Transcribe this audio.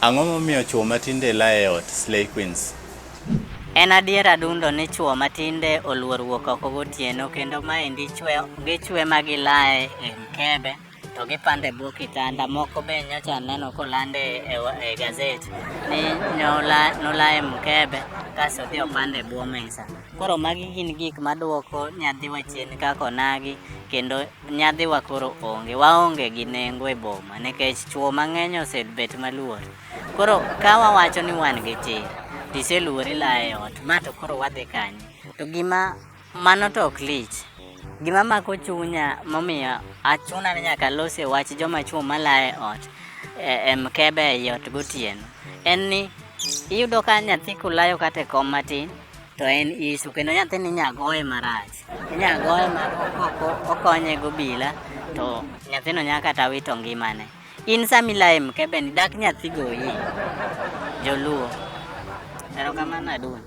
Ang'o momiyo chwo matinde lae ot, Slay Queens? En adier adundo ni chwo matinde oluor wuok oko gotieno kendo maendi chwe gichwe ma gilae e mkebe to gipande bwo kitanda. Moko be nyocha aneno kolande e, e gazet ni nolae mkebe kasto odhi opande bwo mesa. Koro magi gin gik maduoko nyadhiwa chien kaka onagi kendo nyadhiwa koro onge, waonge gi nengo e boma nikech chwo mang'eny osebet maluor. Koro ka wawacho ni wan gi chir, tiseluori la e ot, ma to koro wadhi kanye? To gima mano to ok lich. Gima mako chunya momiyo achuna ni nyaka alose wach joma chwo mala e ot e, e mkebe ei ot gotieno en ni iyudo ka nyathi kulayo kata e kom matin to en isu kendo nyathini inya goye marach. Inya goye ma okonye gobila to nyathino nya kata wito ngimane. In sama ilaye mkebe ni dak nyathi goyi. Joluo. Erokamano adundo.